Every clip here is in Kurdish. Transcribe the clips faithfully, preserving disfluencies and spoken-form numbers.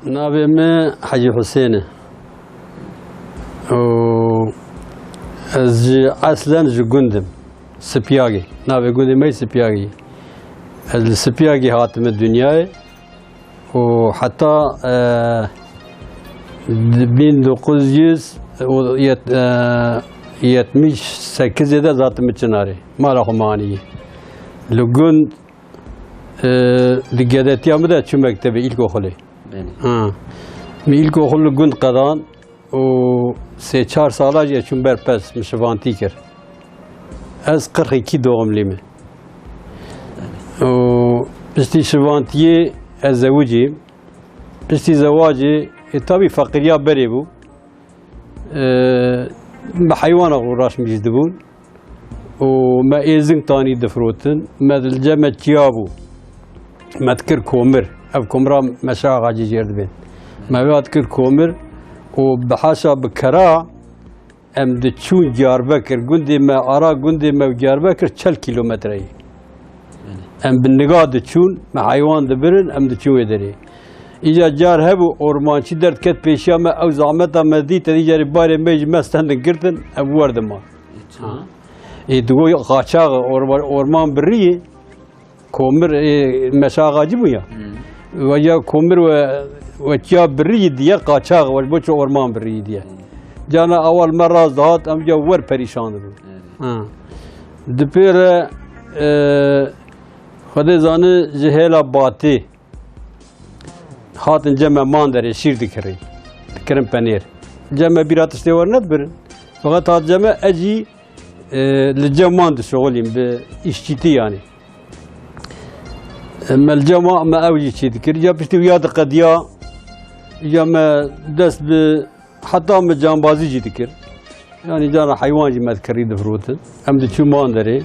Navê min Hecî Husên e. Û ez ji eslen ji gund im. Sipiyagê. Navê gundê me Sipiyagê ye. Ez li Sipiyagê hatime dinyayê. Û heta, e, di bin dokuz yüz û yet-, e, yetmiş sekizê de ez hatime Çinarê. Mala xwe me anî. Li gund, e, di gedetiya min de çû mektebê îlkoxulê. Belê. Ha. Min îlkoxul li gund qedan û sê çar sala jî ez çûm ber pez, min şivantî kir. Ez qirxî ikî doğumlî me. Û piştî şivantiyê ez zewicîm. Piştî zewacê, e, tabî feqîriya berê bû. E, me heywana rûraşmîş dibûn. Û me êzing tanî difirotin. Me li cem me çiya bû. Me dikir komir. Ev komira Meşa Axacî jêr dibên. Me vê dikir komir û bi haşa bi kera em diçûn Diyarbekir. Gundê me, ara gundê me û Diyarbekir çel kîlometre ye. Em bi niga diçûn, me heywan dibirin, em diçûn wê derê. Îca car hebû, ormançî derdiket pêşiya me, ew zahmeta me dît, te dî carê barê me ji me stendin girtin, em wer diman. Ê, çima? Ha. Ê, digo qaçax e, orman, orman birî ye. Komir, ê, Meşa Axacî bû ya. Hmm. Ve ya komir we, we çiya birî diye qaçax, we bo çi orman birî diye. Hmm. Cana awal me rast dihat, em ya wer perîşan dibû. Evet. Ha. Di pê re, e, Xwedê zane ji hêla batê hatin cem me man derê şîr dikirî. Dikirin penêr. Cem me bîra tiştê wer nedibirin. Feqet hat cem me ez jî, e, li cem wan dişuxulîm bi îşçîtî yanî. E, me li cem wan me ew jî çê dikir. Ya piştî wiya diqediya, ya me dest bi Heta me cambazî jî dikir. Yanî cara heywan jî me dikirî difirotin. Em diçû man derê.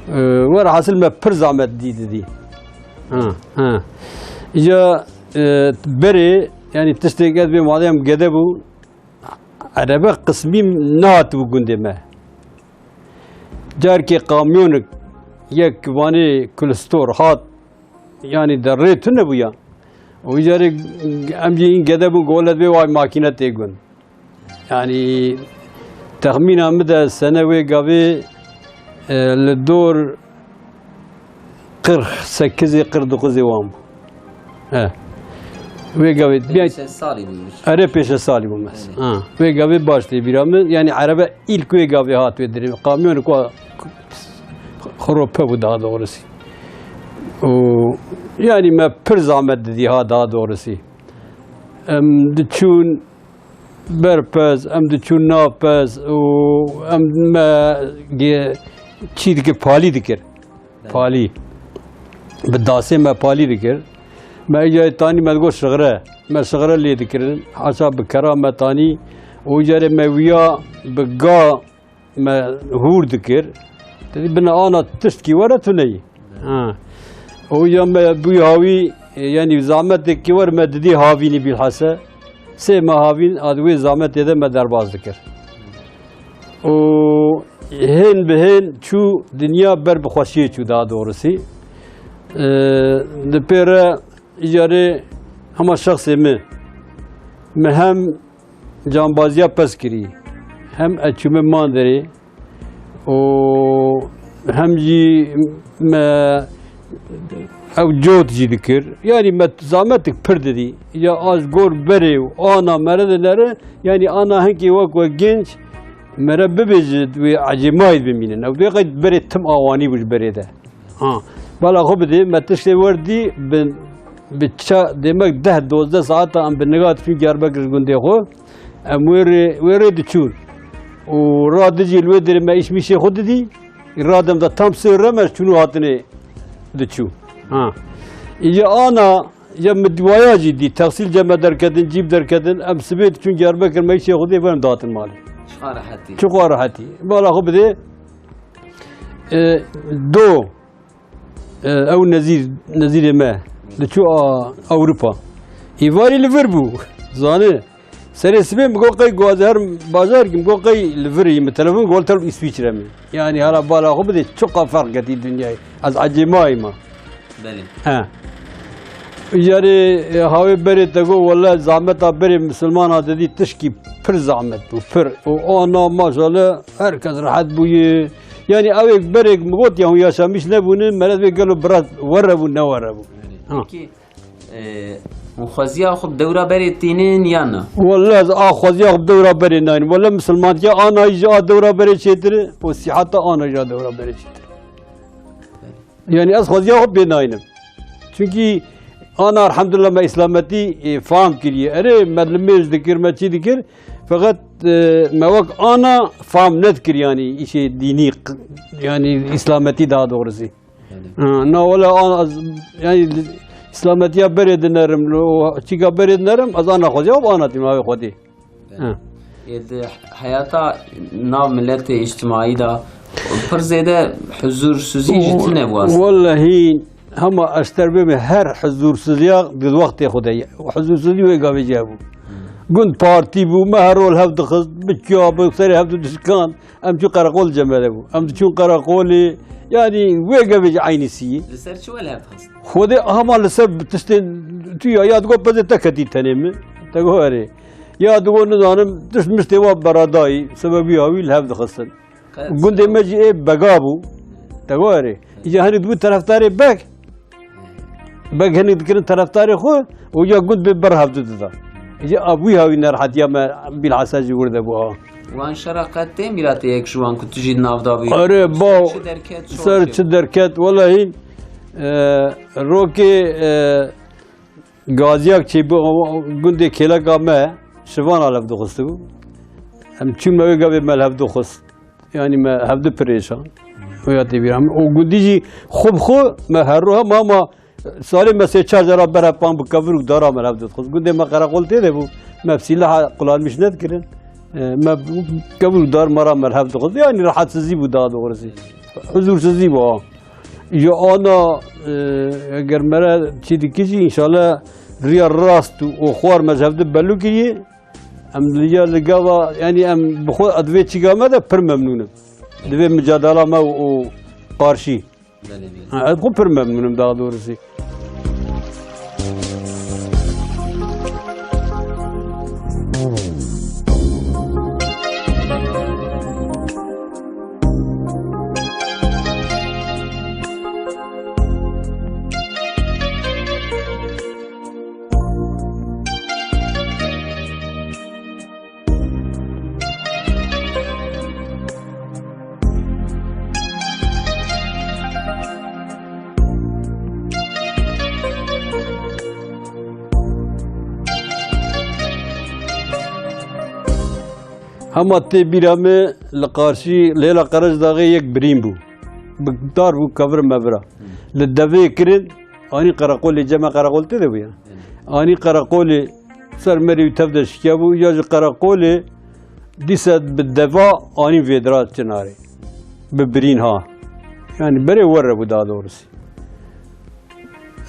Ee, werhasil me pir zahmet dî didî. Ha, ha. Îca, e, berê, yanî tiştê ged bê madem gede bû, erebe qismî nehat bû gundê me. Carkê kamyonik yek vanê kulstor hat, yanî de rê tune bûya. Û îcarê em jî în gede bûn, golet bê way makîne tê gund. Yanî texmîna min de sene wê gavê, e, li dor qirx sekizê, qirx dokuzê wan bû. He. Wê gavê, pênc şeş salî bû. Erê, pênc şeş salî bû mes. Erê. Ha. Wê gavê baş tê bîra min. Yanî erebe îlk wê gavê hat wê dirê. Kamyon ku xrope bû daha doğrusu. Û yanî me pir zahmet didî ha daha doğrusu. Em diçûn ber pez, em diçûn nav pez û em me ge-, çî dikir, palî dikir. Palî. Bi dasê me palî dikir. Me îcarê tanî me digot şixre. Me şixre lê dikirin. Haşa bi kera me tanî. Û îcarê me wiya bi ga me hûr dikir. Te dî bina ana tiştkî were tune yî. Ha. Û ya me bûyî hawî, e, yanî zahmetekî wer me didî havînî bîlhese. Sê me havîn ad wê zahmetê de me derbas dikir. Û hên bi hên çû dinya ber bi xweşiyê çû daha doğrusu. E, di pê re îcarê hema şexsê min. Me hem cambaziya pez kirî, hem ez çûme man derê û hem jî me ew cot jî dikir. Yanî me zahmetik pir didî. Ya az gor berê û ana mere de nere, yanî ana hinkê wek we genç mere bibêje wê ecêmayî bimînin. Ew dê qey berê tim awanî bû ji berê de. Ha, bala xwe bidê, me tiştê wer dî, bi, bi ça, demek deh dozdeh saeta em bi niga diçûn Diyarbekir ji gundê xwe, em wê rê, wê rê diçûn. Û ra dijî li wê derê me îş mîşê xwe didî, ra dem de tam sê re me çûn û hatinê diçû. Ha. Îca ana, ya min diwaya jî dî, texsîl cem me derketin, cîb derketin, em sibê diçûn Diyarbekir me îşê xwe dê, em datin malê. Çiqa rehetî. Çiqa rehetî. Bala xwe bidê, e, do, e, ew nezîr, nezîrê me diçû a, Ewropa. Îvarî li vir bû. Zanî. Serê sibê min got qey guaz her bajar kim got qey li vir yî, min telefon got tel Îswîçre min. Yanî hala bala xwe bidê çiqa ferq ketî dinyayê. Ez ecêmayî ma. Belê. He. Yarê, e, hawê berê te got, wele zahmeta berê misilmana te dî tişkî pir zahmet bû, pir. Û ana maşallah her kes rehet bûye. Yani ew ê berê min got ya hûn yaşamîş nebûne, meret bê gelo bira were bû, ne were bû. Ha. Peki, e, hûn xweziya xwe bi dewra berê tînin yan na? Wele ez a xweziya xwe bi dewra berê naynim. Wele misilmantiya ana jî a dewra berê çêtir e, û sîheta ana jî a dewra berê çêtir e. Yani ez xweziya xwe pê naynim. Çunkî ana elhamdulillah me îslametî, e, fam kiriye. Erê me li mêj dikir, me çî dikir. Feqet, e, me wek ana fam nedikir yani îşê dînî q-, yani îslametî daha doğrusu. Yani. Ha, na wele ana ez, yani îslametiya berê dinerim, o çîka berê dinerim, ez ana xweziya xwe bi ana tîm havê xwedî. Ha. Ê di heyata nav miletê îctimaî de pir zêde huzursuzî ji tune bû aslında. Wellehî hema ez ter bême her huzursuziya di wextê xwe de ye. Huzursuzî wê gavê jî hebû. Gund partî bû, me her rol hev dixist, bi çiya, bi serê hev dişkan. Em çû qereqol cemele bû. Em diçûn qereqolê, yani wê gavê jî eynî sî. Li ser çi wele hev dixist? Xwedê hema li ser tiştên tu ya, ya digot pezê te ketî tenê min. Te got erê. Ya digot nizanim tişt miştê wa beradayî, sebebî hawî li hev dixistin. Gundê me jî ê bega bû. Te got erê. Îca henî dibû terefdarê beg. Beg henî dikirin terefdarê xwe û ya gund bê ber hevdu dida. Îca a wî hawî nerhetiya me bîlhasa jî wir de bû ha. Wan şera qet tê mîratê yek ji wan ku tu jî di nav da bûyî? Erê, baw, çi derket, ser çi derket? Wela hîn, e, rokê, e, gaziyak çêbû, gundê kêleka me şivana lev dixistibû. Em çûme wê gavê me li hev dixist. Yani me hevdu pirêşan. Oya tê bîra min. Û gundî jî xwe bi xwe me her roha ma, ma salê me sê çar cara ber hev pan bi kevir û dara me hev dixist. Gundê me qereqol tê de bû. Me bi sîlaha qulanmîş nedikirin. E, me kevir û dar me ra me hev dixist. Yani rahatsizî bû daha doğrusu. Huzursizî bû ha. Ya ana, e, eger me re çî dikî jî înşallah riya rast û xwar me ji hevdu belû kiriye. Em li ya li gava, yani em bi xwe ez divê çîka me de pir memnûn im. Divê micadala me û, û qarşî. Belê, belê. Ha, ez xwe pir memnûn im daha doğrusu. Hema tê bîra me li qarşî Lêla Qerecdaxê yek birîn bû. Bi dar bû, kevir mevira. Li devê kirin, anî qereqolê, cem me qereqol tê de bû ya. Anî qereqolê ser merî û tev de şikiya bû, ya ji qereqolê dîse bi deva anî vêdira çinarê. Bi birîn ha. Yani berê were bû daha doğrusu.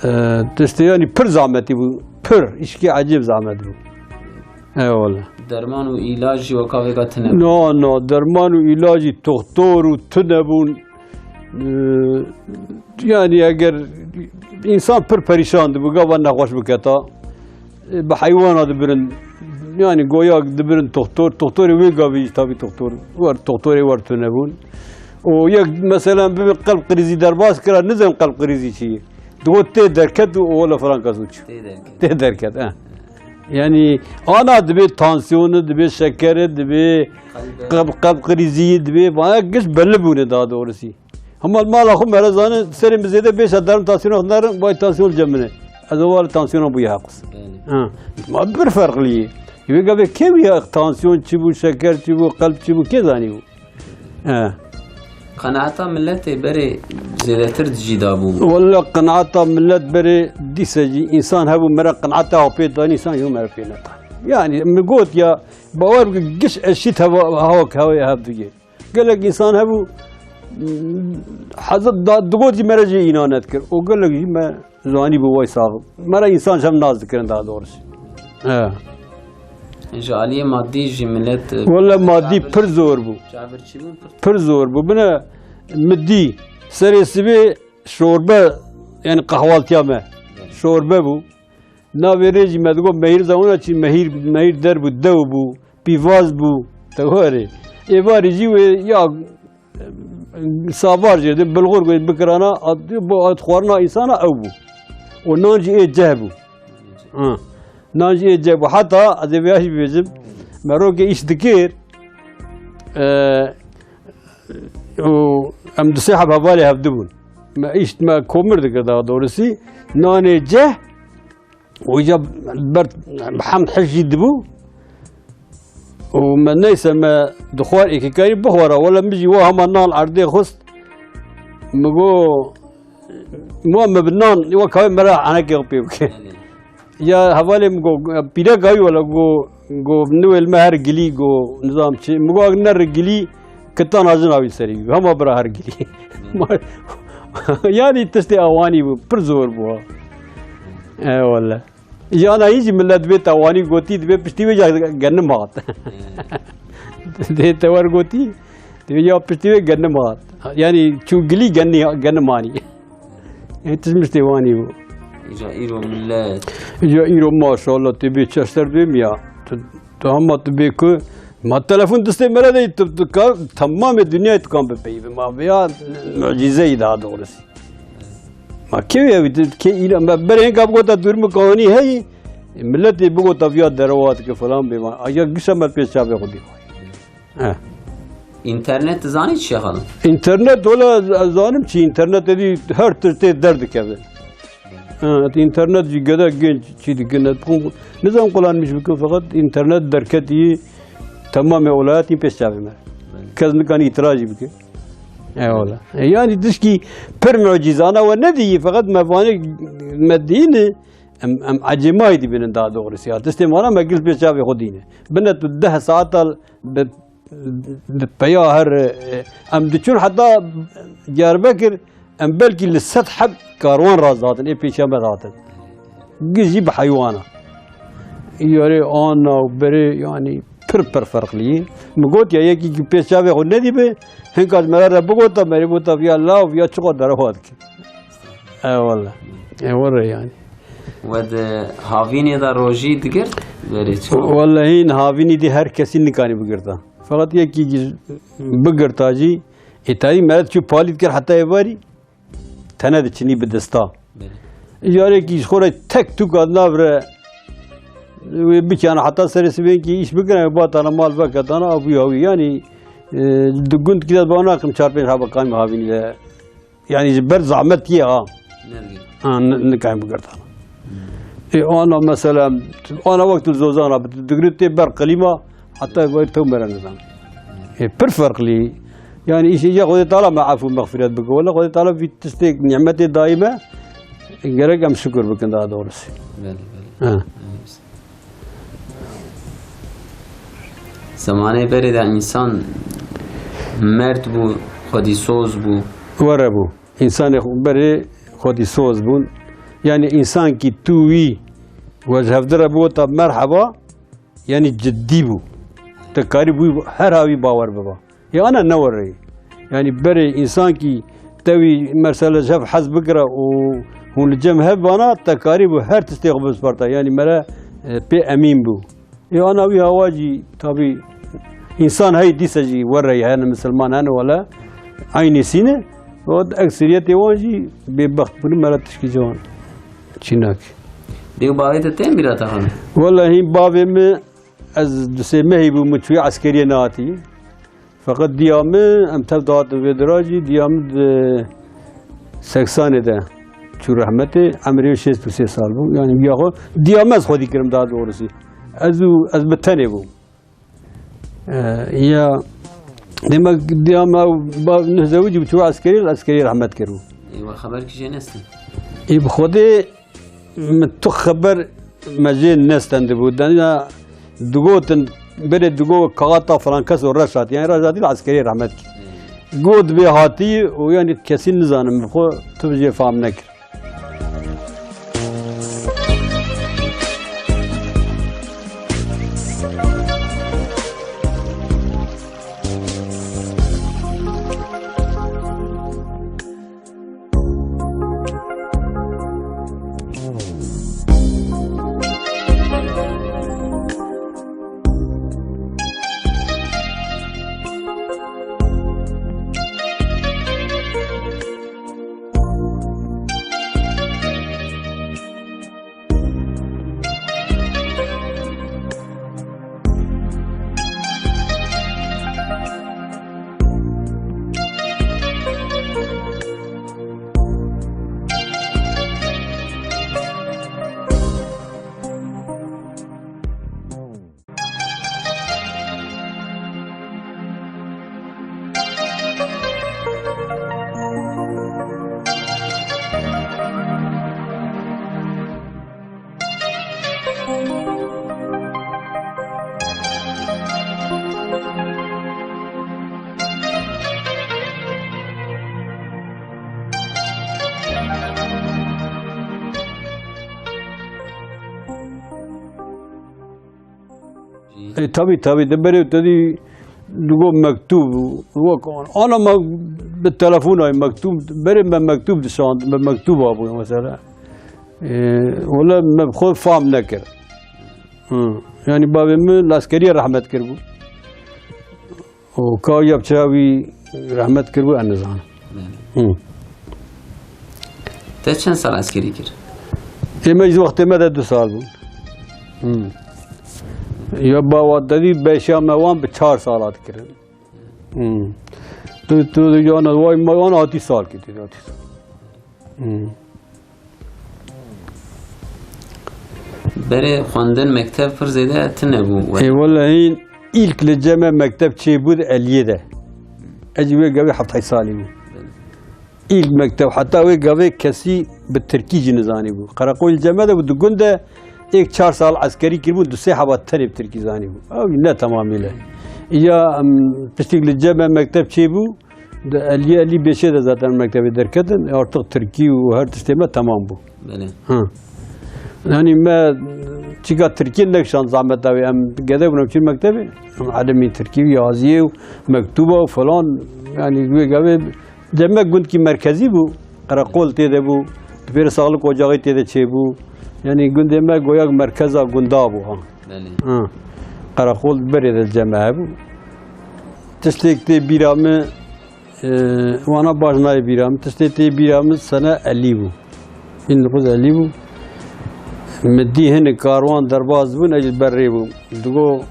E, tiştê yani pir zahmetî bû. Pir, îşkê ecêb zahmet bû. Eyvallah. Derman û îlac jî weka vêga tune bû. No, no, derman û îlacî, toxtor û tune bûn. Ee, yani eger însan pir perîşan dibû, gava nexweş biketa, e, bi heywana dibirin, yani goya dibirin toxtor, toxtorê wê gavî jî tabî toxtor wer, toxtorê wer tune bûn. Û yek mesela bi qelb krîzî derbas kira, nizem qelb krîzî çi ye. Digot tê derket û wele filan kes û çû. Tê derket. Tê derket, eh. Yani ana dibê tansiyonu, dibê şekeri, dibê qelb, qelb krîzî, dibê vana giş belli bûne daha doğrusu. Hema li mala xwe mere zanin, serê min zêde bêşa derin tansiyona xwe nerin, vay tansiyon li cem min e. Ez ewal tansiyona bûye heqis. Belê. Ha. Ma bir ferqlî ye. Wê gavê kê wî ya tansiyon çi bû, şeker çi bû, qelb çi bû, kê zanî bû? He. Qenaeta miletê berê zêdetir di cî de bû. Walla qenaeta milet berê dîse jî însan hebû mere qenaeta xwe pê danî, însan jî mere pê neda. Yani min got ya, bawer bike giş eşît heva, hawak hewaya hev dû ye. Gelek însan hebû, hezir da, digot jî mere jî înan nedikir. Û gelek jî me zanî bû way sax. Mere însan ji hev nas dikirin daha doğrusu. He. Ji aliyê madî jî milet, e, Wele madî çavir, pir zor bû. Çavir çi bû? Pir, pir zor bû. Bine midî serê sibê şorbe, yani kahvaltıya me. Evet. Şorbe bû. Navê rê jî me digot mehîr, zewna çi mehîr, mehîr der bû, dew bû, pîvaz bû, te warê. Êvarî jî wê ya savar jê de bilxur ku bikirana, at-, bo at xwarina însana ew bû. Û nan jî ê ceh bû. Ha. Nan jî ê ceh bû. Heta ez ê vêya jî bibêjim, me rokê îş dikir, e, û em du sê heb hevalê hevdî bûn. Me îş, me komir dikir daha doğrusu. Nanê ceh, Wîca ber hemd hej jî dibû. Û me neyse me dixwar êkî karî bixwara. Wele min jî wa hema nan erdê xwist. Min got, wa me bi nan, wa kawê me re henekê xwe pê bike. Ya hevalê min got, pîrek awî wele got, got, "Niwêl me her gilî," got, "nizam çi." Min got, "Ne re gilî, kitana jina wî serî." Hema bira her gilî. Yani tiştê awanî bû, pir zor bû ha. E, wele. Ji ana hîn jî millet dibê te wanî gotî, dibê piştî wê ya genim hat. Dê te wer gotî, dibê ya piştî wê genim hat. Yani çû gilî genî, genim anî. Ê, tişt miştê wanî bû. Îca îro millet. Îca îro maşallah, tê bê çeşter dibêm ya. Tu, tu hema tu bê ku, ma telefon distê me re de, tu, tu ka, temamê dinyayê tu kan bipeyivî. Ma vêya mucîzeyî daha doğrusu. Ma kê wê, kê îro, me berê hinka bigota dûrmik anî heyî, miletê bigota viya derewa dike falan bê ma. Aja gişa me pê çavê xwe dî. He. Înternet dizanî çi ye xalim? Înternet, wela ez zanim çi, înternet edî her tiştê derdikeve. He, înternet jî gede genç çî dike, ne, nizam qulanmiş bikin, feqet înternet derketî temamê welayetî pêş çavê me. Belê. Kes nikanî îtiraz jî bike. Eyvallah. E, yani tişkî pir mucîzana we nedîyî, feqet me vanê me dîne, em, em ecêmayî dibînin daha doğrusu ya. Tiştê mala me gil pê çavê xwe dîne. Bine tu deh saeta bi, bi peya her, e, em diçûn heta Diyarbekir, em belkî li sed heb karwan rast dihatin, ê pêşiya me dihatin. Gil jî bi heywana. Yarê ana û berê, yani pir pir ferqlî ye. Min got ya yekî ki pê çavê xwe nedîbe, hinka ji me re bigota, merê bigota viya law, viya çiqa derewa dike. Eyvallah. E, were yani. We di havînê de rojî digirt? Berê çi? Wallahî havînî dî her kesî nikanî bigirta. Feqet yekî gi-, bigirta jî, ê tayî meret çû palî dikir heta êvarî, tene diçinî bi dista. Belê. Îcarekî ji xwe re tek tûka di nav re wê bikiyana heta serê sibênkî îş bikirine, batana mal veketana, abû ya wî. Yanî, e, di gundkî de bana kim çar pênc heba kamî havînî de. Yani ji ber zahmet ye ha. Nerede? Ha, n-, nikayên bigirtan. E, ana mesela, ana wektu zozana, digirê tê ber qilîma, hatta vay tew mere nizam. E, pir ferqlî. Yani îşê ya Xwedê Teala me efû mexfiret bike. Wala Xwedê Teala vî tiştê nimetê dayî me, gerek em şukur bikin daha doğrusu. Belê, belê. Ha. Evet. Zemanê berê de însan merd bû, xwedîsoz bû. Were bû. Însanê xwe berê xwedîsoz bûn. Yani însan ki tu wî we ji hevdira bigota merheba, yani ciddî bû. Te karî bû her havî bawer biba. Ya ana ne were. Yani berê însan ki tewî mesela ji hev hez bikira û hûn li cem hev bana, te karî bû her tiştê xwe bisparta. Yani mere, e, pê emîn bû. Ya ana wî hawa jî tabî însan hey dîse jî were hene misilman hene wele eynî sîne. O ekseriyetê wan jî bêbext bûne, mere tişkî ji wan çî nake. Dê û bavê te tên bîra te xanê? Wele hîn bavê min Ez du sê mehî bû min çûyî eskeriyê nehatî. Feqet diya min, em tev dihatin vê dira jî, diya min di seksanê de çû rehmetê, emrê wê şêst û sê sal bû. Yani ya xwe, diya min ez xwedî kirim daha doğrusu. Ez û, ez bi tenê bûm. E, ya, demek diya min ew ba-, neh zewicî bû çû eskeriyê, eskeriyê rehmet kir bû. Ê, we xeber kî jê nestin? Ê, bi Xwedê Min tu xeber me jê nestendibû. Deniya digotin, berê digo kaxata Frankes û reş hatî. Yani reş hatî li eskeriyê rehmet kir. Got bê hatî û yani kesî nizanim bi xwe tu jê fam nekir. E, tabii, tabii. De berê te dî digo mektûb, wek ana me bi telefon ay mektûb, berê me mektûb dişand, me mektûb abû mesela. E, wala me xwe fam nekir. Hı. Yani bavê min leskeriye rehmet kir bû. O ka ya çavi rehmet kir bû, en nizan. Hı. Te çend sal eskerî kir? Ê me ji wextê me de du sal bûn. Hı. Ya bawa dedî beşa me wan bi çar sal hat kirin. Hı. Tu, tu, tu, yana vay me wan hatî sal kir, hatî sal. Hı. Berê xwendin mekteb pir zêde tune bû. Ê wele hîn ilk li cem me mekteb çêbû di Eliyê de. Ez jî wê gavê heft salî bû. İlk mekteb, heta wê gavê kesî bi tirkî jî nizanî bû. Qereqol cem me de bû, di gund de êk çar sal eskerî kiribû, du sê heba tenê bi tirkî zanî bû. Ew ne tamamîle. Ya, em, piştîk li cem me mekteb çêbû, di Eliyê, Elî Beşê de zaten mektebê derketin, artık tirkî û her tiştê me tamam bû. Belê. Ha. Yani me çika tirkî nekşan zahmet abi, em gede bûn, em çi mektebê, em elimî tirkî û yaziyê û mektuba û falan, yani wê gavê Cem me gundkî merkezî bû, qereqol tê de bû, di pêre saxlik ocaxî tê de çêbû. Yani gundê me goyak merkeza gunda bû ha. Belê. Ha. Qereqol berê de cem me hebû. Tiştêk tê bîra min, e, wana baş nayê bîra min. Tiştê tê bîra min sene elî bû. Bin dokuz elî bû. Min dî hinek karwan derbas bûn, ez ji ber rê bûm. Digo,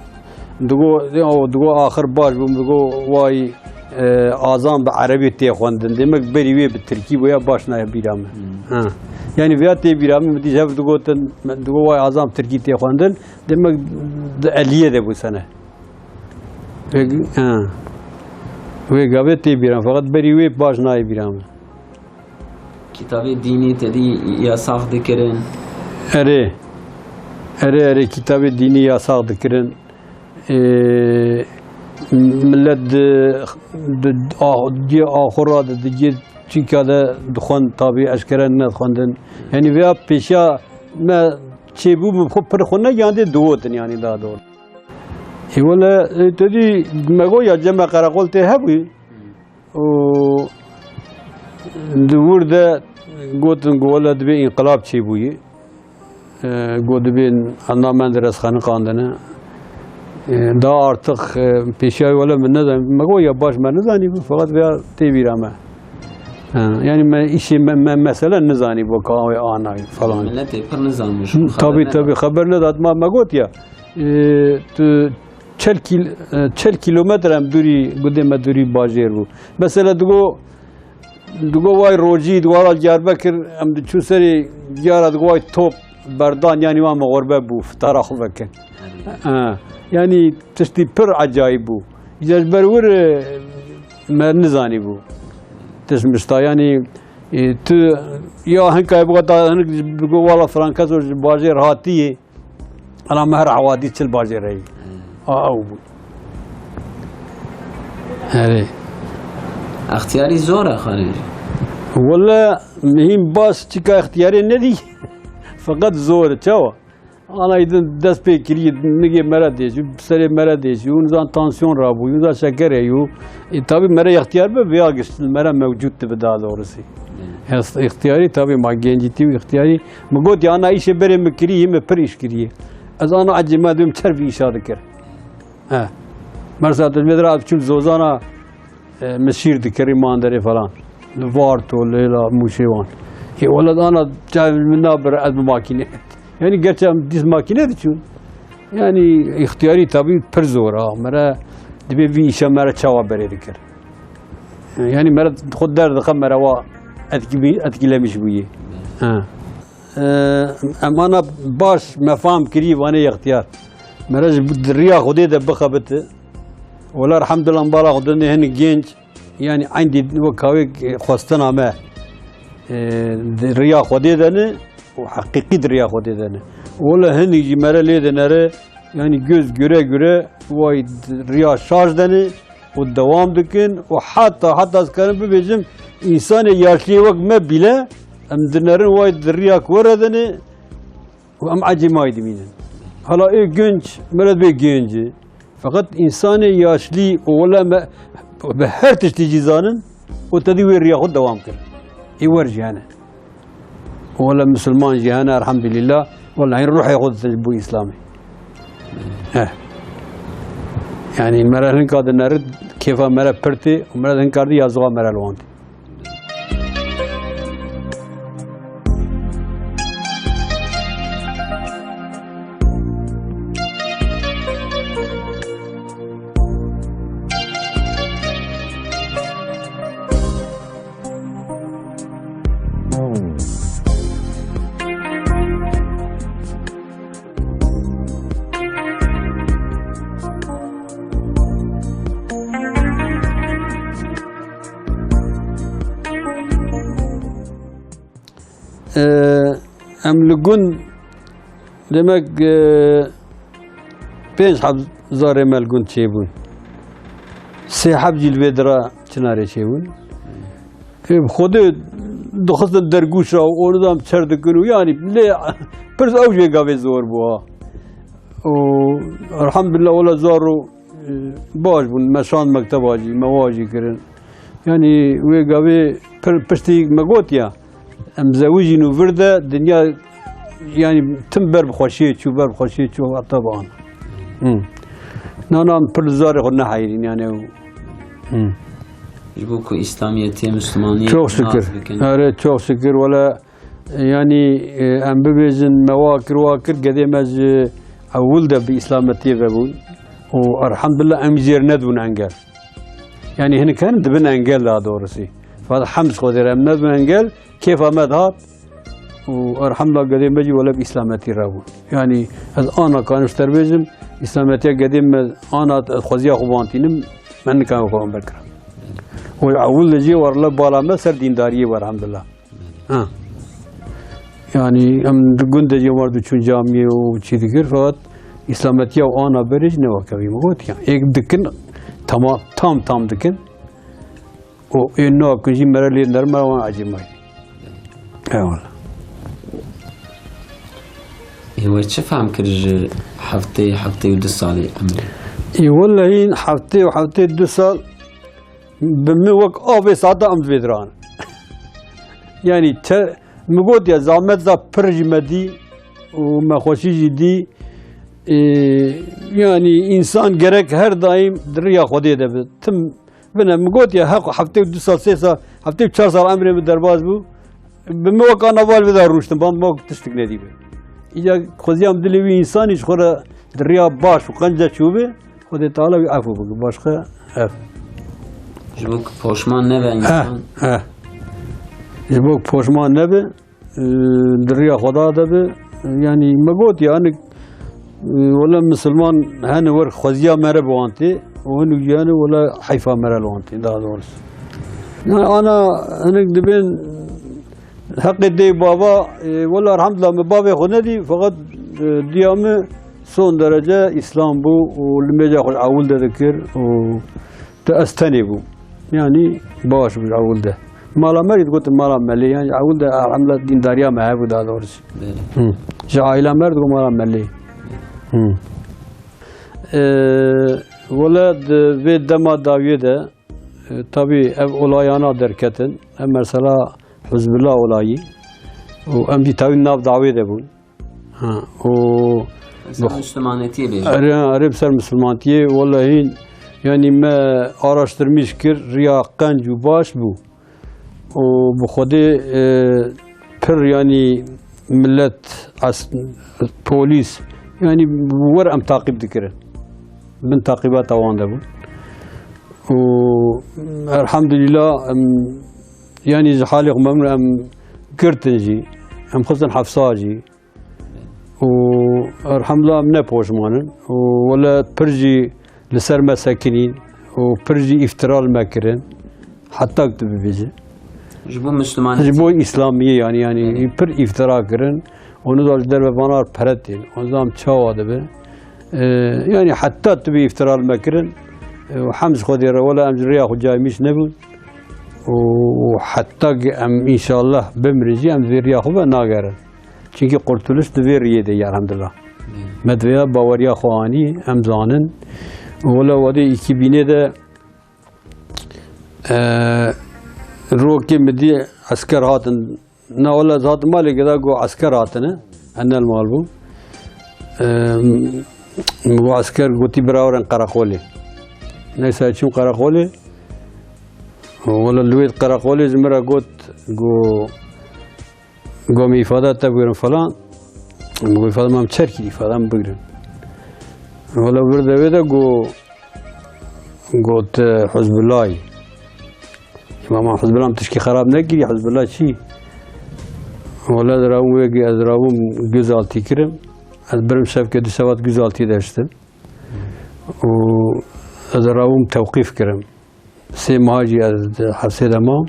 digo, digo axir baş bûm, digo way, e, azan bi erebî tê xwendin. Demek berî wê bi tirkî bûya baş nayê bîra min. Hmm. Ha. Yani vêya tê bîra min, min dî hev digotin, digo way azan bi tirkî tê xwendin. Demek di eliyê de bû sene. Wê, ha. Wê gavê tê bîra min. Feqet berî wê baş nayê bîra min. Kitabê dînî te dî yasax dikirin? Erê. Erê, erê, kitabê dînî yasax dikirin. Ê, millet di, di, a, cê axura de, di cê çîka de dixwend, tabî eşkere nedixwendin. Yani vêya pêşiya me çêbû, min xwe pir xwe negiyandê digotin yani daha doğru. Ê wele, ê, te dî me got ya cem me qereqol tê hebû. û di wir de gotin ku wele dibê înqilab çêbûyî. E, got dibê henda Menderes xeniqandine. E, da artık, e, pêşiya wele min nezan-, me got ya baş me nizanî bû, feqet vêya tê bîra me. Ha, yani me îşê me, me mesele nizanî bû ka wê anayî falan. Milletê pir nizanî bû. Tabî, tabî, xeber nedat ma me got ya. E, tu çel kîl-, e, çel kîlometre em dûrî, gudê me dûrî bajêr bû. Mesela digo, digo way rojî, digo wala Diyarbekir, em diçû serê diyara digo way top berdan, yani wan me xurbe bû, fitara xwe veke. Ha, yani tiştî pir ecayîb bû. Îca ji ber wir, e, me nizanî bû. Tişt mişta, yani, e, tu ya hinka bu kadar, hinek digo wala Frankes ji bajêr hatiyê, Ana me her ewadî çil bajêr heyî. A, ew bû. Erê. Extiyarî zor e, xanê. Wele mihîm baş çika extiyarê nedî. Feqet zor e. Çawa? Ana îdin dest pê kirî, nigê mere dêjî, serê mere dêjî, hûn zan tansiyon rabû, hûn zan şeker heyû. E, tabî mere extiyar be, vêya giştin mere mewcûd dibe daha doğrusu. Hest-, extiyarî tabî ma gencîtî û extiyarî. Min got ya ana îşê berê min kirî, yê min pir îş kiriye. Ez ana ecê me dibim çer vî îşa dikir. He. Mersa tu vê dira çûm zozana, e, min şîr dikirî manderê falan. Li Varto, Lêla, Mûşê wan. Ê wele ana çav min nabir ez bi makîne. Yani gerçi em dîs makîne diçûn. Yani extiyarî tabî pir zor a. Mere dibê vî îşa mere çawa berê dikir. Yani mere xwe derdixe mere wa etkî-, etkîlemiş bûye. Ha. Ee, em ana baş me fam kirî vanê yextiyar. Mere ji bu-, di riya Xwedê de bixebite. Wela elhamdulillah bala Xwedê ne hinek genç. Yani eyn dî wek kawê xwestina me, e, di riya Xwedê de ne û heqîqî di riya Xwedê de ne. Wela hinek jî mere lê dinere, yani göz göre göre way di riya şaş de ne. û dewam dikin û heta, heta ez karim bibêjim, însanê yaşliyê wek me bîle, em dinerin way di riya ku re de ne û em ecê may dimînin. Hala ê genç, meret bê genc e. Feqet însanê yaşlî û wele me, bi her tiştî jî zanin û te dî wê riya xwe dewam kir. Ê wer jî hene. Wele misilman jî hene, elhamdülillah. Wele hîn ruhê xwe ditin ji bo Îslamê. Eh. Yani mera hinka dineri, kêfa mera pir tê û mera hinka dî yazığa mera li wan tê. Ee, em li gund, demek, e, pênc heb zarê me li gund çêbûn. Sê heb jî li vê dira çinarê çêbûn. Ê, bi Xwedê dixistin dergûşa û ordan çer dikin û, yanî, lê pirs ew jê gavê zor bû ha. Û elhamdülillah, wela zar û, e, baş bûn. Me şand mekteba jî, me wa jî kirin. Yanî wê gavê pir, piştî me got ya, em zewijîn û vir de dinya, yanî tim ber bi xweşiyê çû, ber bi xweşiyê çû, heta bi an. Hı. Nana em pir li zarê xwe neheyrîn, yanî ew. Hı. Ji bo ku Îslamiyetê, Müslümaniyê Çok şükür. Nas bikin. Erê, çok şükür. Wele, yanî, e, em bibêjin, me wa kir, wa kir, gedê me ji ewil de bi Îslametiyê ve bûn. Û elhamdülillah em jêr nedibûn engel. Yanî hinek herin dibin engel daha doğrusu. Fakat hemd Xwedê re em nedibin engel, kêfa me dihat. Û elhamdülillah gedê me jî wele bi Îslametî re bûn. Yanî ez ana kanim ji te re bêjim, Îslametiya gedê me ana ez xweziya xwe bantînim, me nikarim xwe ber kirim. Û ewil de jî werle bala me ser dîndariyê bû elhamdülillah. Ha. Yanî em di gund de jî war diçûn camiyê û çî dikir, fakat Îslametiya û ana berê jî ne wek ew ê me got ya. Êk dikin, tamam, tam tam dikin. Û ê nakin jî mere lê nerm e, wan ecêb mayî. Eyvallah. Ê we çi fehm kir ji heftê, heftê û du salê emrê? Ê wellehî heftê û heftê du sal bi min wek avê saeta em divê diran. Yanî te, min got ya, zahmet za pir jî me dî û me xweşî jî dî. Ê, yanî însan gerek her daîm di riya Xwedê de be. Tim bine, min got ya, heq heftê û du sal, sê sal, heftê û çar sal emrê min derbas bû. Bi min wek ana val vê de rûştim, ban wek tiştik nedî be. Îca xweziyam dilê wî însanî ji xwe re di riya baş û qenc de çûbe, Xwedê Teala wî efû bike. Başqa ev. Ji bo ku poşman nebe Heh, însan. Heh. Ji bo ku poşman nebe, e, di riya Xweda de be. Yanî me got ya, hinek, e, wele misilman hene wer xweziya me re bi wan tê, û hinek jî hene wele heyfa me re li wan tê, daha doğrusu. Yani ana hinek dibên heqê dê bava, e, wela elhamdülillah me bavê xwe nedî, feqet, e, diya me son derece Îslam bû û limêja xwe ji ewil de dikir û te ez tenê bûm. Yanî baş bû ji ewil de. Mala me jî digotin mala melê, yanî ewil de elhamdülillah dîndariya me hebû daha doğrusu. Belê. Hı. Ji aîla me re digot mala melê. Hı. E, wele di vê dema dawiyê de, e, tabî ev olayana derketin. Ev mesela Hizbullah olayî. Û em jî tabî nav dawê de bûn. Ha, û Ser Müslümanetiyê bêjin. Erê, erê, bi ser misilmantiyê, wellehî, yanî me araştirmîş kir, riya qenc û baş bû. Û bi Xwedê, e, pir, yanî millet, es-, polîs, yanî wer em taqîb dikirin. Bin taqîbata wan de bûn. Û elhamdülillah, em, yanî ji halê xwe memnûn, em girtin jî, em xistin hefsa jî. Û elhamdülillah em ne poşman in. Û wele pir jî li ser me sekinîn û pir jî îftira li me kirin. Heta tu bibêje. Ji bo Ji Müslümanetî. Bo Îslamiyê yanî, yanî Belê. Pir îftira kirin. Onu da ji derve vana pere tên. Onu da em çawa dibe. Ee, yanî heta tu bê îftira li me kirin. Ee, û hem ji Xwedê re wele em ji riya xwe caymîş nebûn. Û heta ki em înşallah bimirin jî em vê riya xwe ve nagerin. Çimkî qurtuluş di vê riyê de ye, elhamdülillah. Me divêya baweriya xwe anî, em zanin. Wela wadê îkî bînê de, e, rokê min dî esker hatin. Na wela ez hatim malê, geda got esker hatine. Enel mal bû. E, min got esker, gotî bira werin qereqolê. Neyse çûm qereqolê. Wela li wê qereqolê ji min re got, got, Got, "Min îfada te bigrin falan." Min got, "Îfada me çer kir, îfada min bigrin." Wela vir de wê de got, got, "Hizbullahî." Îmam Hizbullah tişkî xerab nekirî, Hizbullah çi? Wela ez rabûm wê, ez rabûm gözaltî kirim. Ez birim şevke du sevat gözaltî de ştim. Û ez rabûm tewqîf kirim. Sê meha jî ez di hepsê de mam.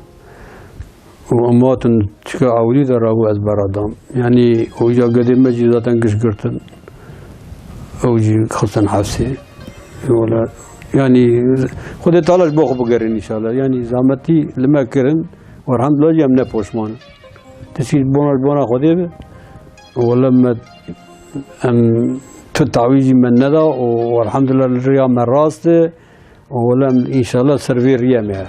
Û em hatin çika ewilî de rabû ez beradam. Yanî û îja gedê me jî zaten giş girtin. Ew jî xistin hepsê. Wala, yanî Xwedê Teala ji bo xwe bigerin înşallah. Yanî zahmetî li me kirin. Û elhamdulillah jî em ne poşman in. Tiştî bona, bona Xwedê be. Wala me, em tu tawî jî me neda û elhamdulillah li riya me rast e. Wala em înşallah ser vê riyê me.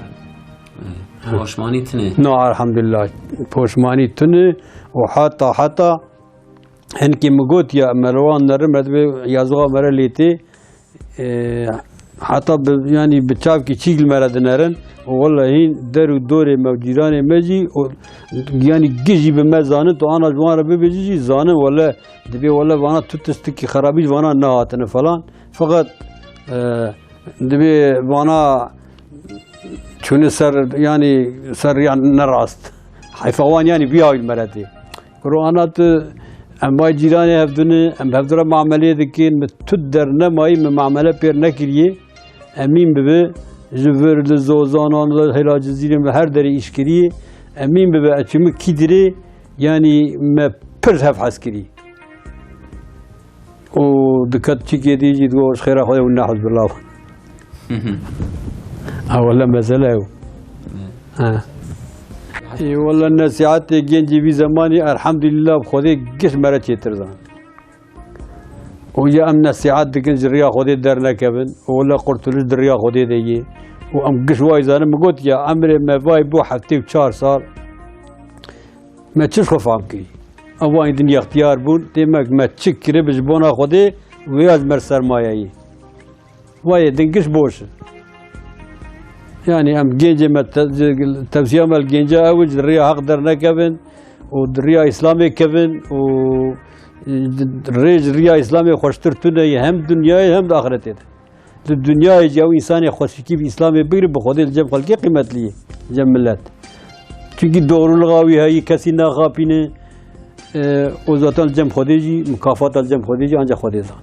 Poşmanî tune. Na, elhamdulillah. Poşmanî tune û heta, heta hinkî min got ya, me li wan nerin, me dibê yazığa me re lê tê. E, heta bi, yanî bi çavkî çîk li me re dinerin. Û wela hîn der û dorê me û cîranê me jî, û yanî giş jî bi me zanin, tu ana ji wan re bibêjî jî zanin, wela dibê wela vana tu tistikî xerabî ji vana nehatine falan. Feqet, e, Dibê vana çûne ser, yanî ser riya nerast. Heyfa wan yanî vî hawî li me re tê. Kuro ana tu, em vay cîranê hevdû ne, em hevdû re muameleyê dikin, min tu dernemayî, min muamele pêr nekiriye. Emîn bibe, ji vir li Zozanan, li hêla Cizîrê, min her derê îş kiriye. Emîn bibe, ez çûme kî dirê, yanî me pir hev hez kiriye. û diket çikê dî jî digot, "Ji xêra Xwedê hûn ne Hizbullah." Ha, wele mesele ew. Ha. Ê, wele nesîhetê gencê vî zemanî, elhamdulillah, Xwedê giş me re çêtir zan. Û ya em nesîhet dikin, ji riya Xwedê dernekevin. Û wele qurtuluş di riya Xwedê de yê. Û em giş wayî zanin, min got ya, emrê me vay bû heftê û çar sal. Me çi ji xwe fam kirî? Ew wayî din yextiyar bûn, tê me, me çi kiribi ji bona Xwedê, wê ya ji me sermayeyî. Wayê din giş boş in. Yanî em gencê me te-, tevsiya me li genca ew e, ji riya heq dernekevin û di riya Îslamê kevin û, e, rê ji riya Îslamê xweştir tune ye hem dinyayê hem di axretê de. Di dinyayê jî ew însanê xweşikî bi Îslamê bigire, bi Xwedê li cem xelkê qîmetlî ye, cem milet. Çunkî doğruluğa wî heyî kesî naxapîne, e, û zaten li cem Xwedê jî, mukafata li cem Xwedê jî ancak Xwedê zan.